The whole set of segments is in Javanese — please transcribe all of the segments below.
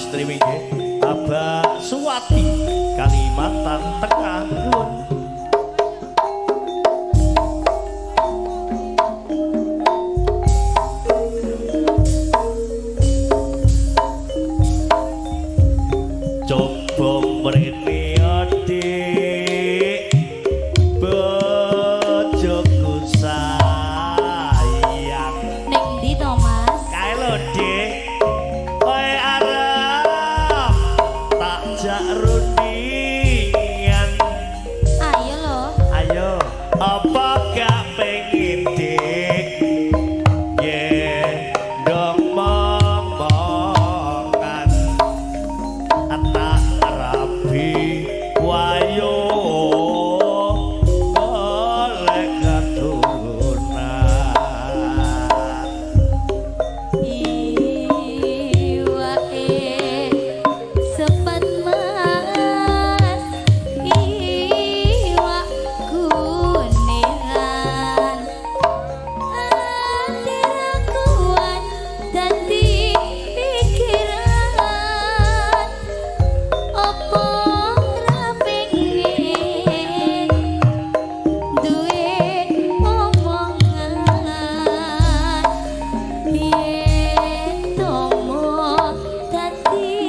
Streaming nggih. Abah Suwati, Kalimantan Tengah. Nuwun. Coba mrene adik bojoku sayang. Ning ndi to, Mas? Kae lho, Dik. Kowe arep tak jak rundingan. Ayo lho. Ayo, apa gak pengen, Dik? Yen dong momongan tak rabi wayo golek keturunan. Iwake sepet Mas, iwak kuniran. Ati ra kuat dadi pikiran. Opo ra pengen duwe omongan? Yen tomo dadi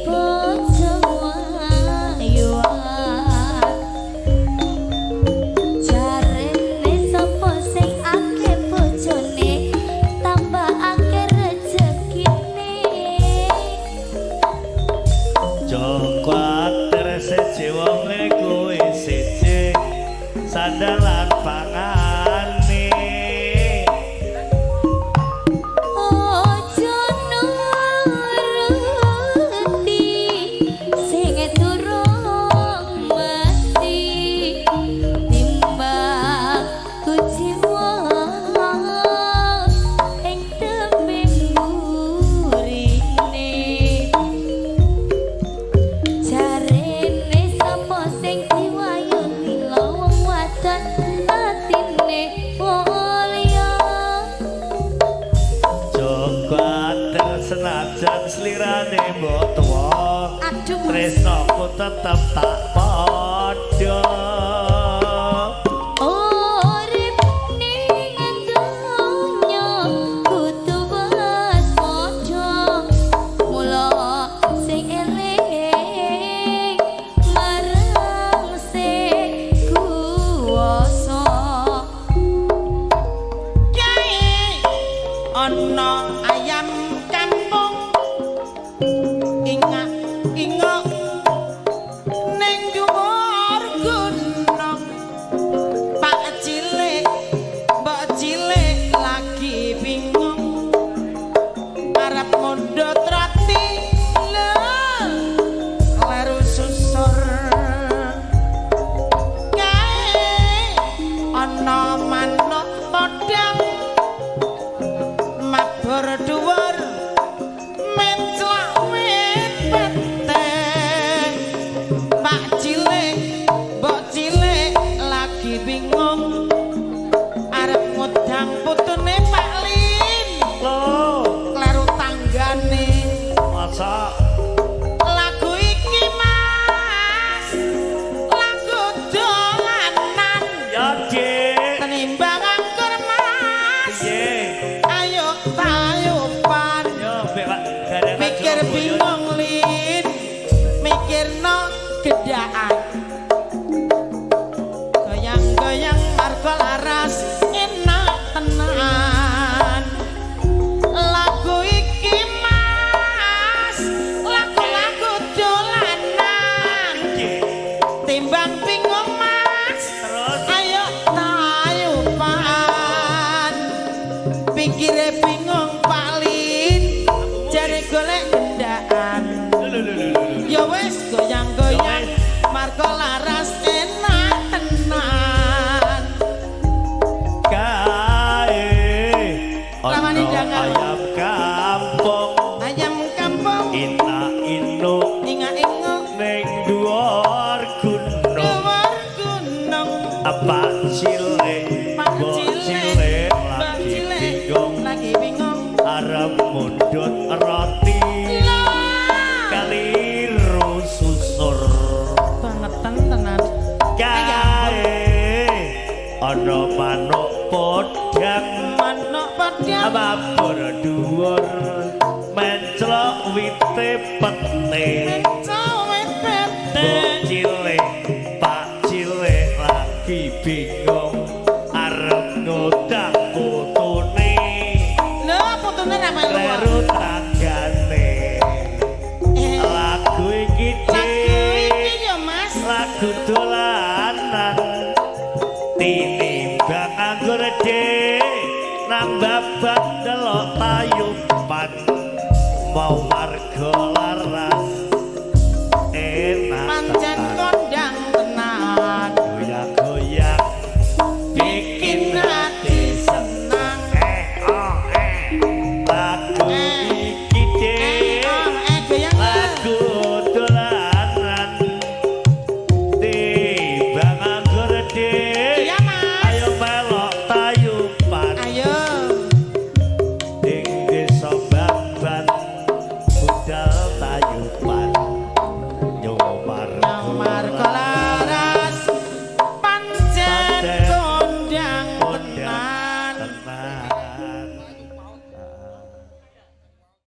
bojo wayuan. Jarene sapa sing akeh bojone tambah akeh rezekine. Joko kuwatir siji wonge kuwi siji sandalan pangane. Ojo nuruti sing durung mesti timbang kuciwa ing tembe mburine. Jarene sapa sing diwayuni wong wadon atine mulya. Joko kuwatir senajan slirane mbok tuwa, Aduh, Mas. tresnaku tetep tak padha. Urip ning donya kudu waspada, mula sing eling marang sing kuwasa. Kae ana ayam kampung ingak ingok ning dhuwur gunung. Pak cilik, mbok cilik lagi bingung arep mundhut roti lho kleru susur. Kae ana manuk podang mabur dhuwur menclak wit peteng. Pak cilik, mbok cilik lagi bingung arep ngudang putune Pak Lin Lho, kleru tanggane. Masa Lagu iki, Mas, lagu dolanan ya, Dik. tenimbang angkur, Mas. Piye? Ayo tayupan. Yo, mbek Pak Gareng Mikir Surabaya. Bingung Lin, mikirno gendaan, goyang-goyang marga laras enak tenan. Lagu iki, Mas, lagu-lagu dolanan Piye? timbang bingung, Mas. Terus? Ayo tayupan. Pikire bingung Pak Lin, jare golek gendaan. Lho lho lho lho lho. Ya wis goyang-goyang marga laras enak tenan. Kae Rawani ana dangar. ayam kampung Ayam kampung ina inu inga ingu ning dhuwur gunung. Dhuwur gunung. Apa cilik, Pak mbok cilik, cilik mbok lagi cilik bingung lagi bingung arep mundhut roti. Podang Manuk padang. Mabur dhuwur menclok wite pete. Cowet pete. Mbok cilik, Pak cilik lagi bingung arep ngundang putune. Lho, putune ra melu. Kleru tanggane. Eh, Lagu iki lagu Cik, iki ya, Mas. Lagu dolanan tinimbang nganggur dik nang babat delok tayupan mau marga.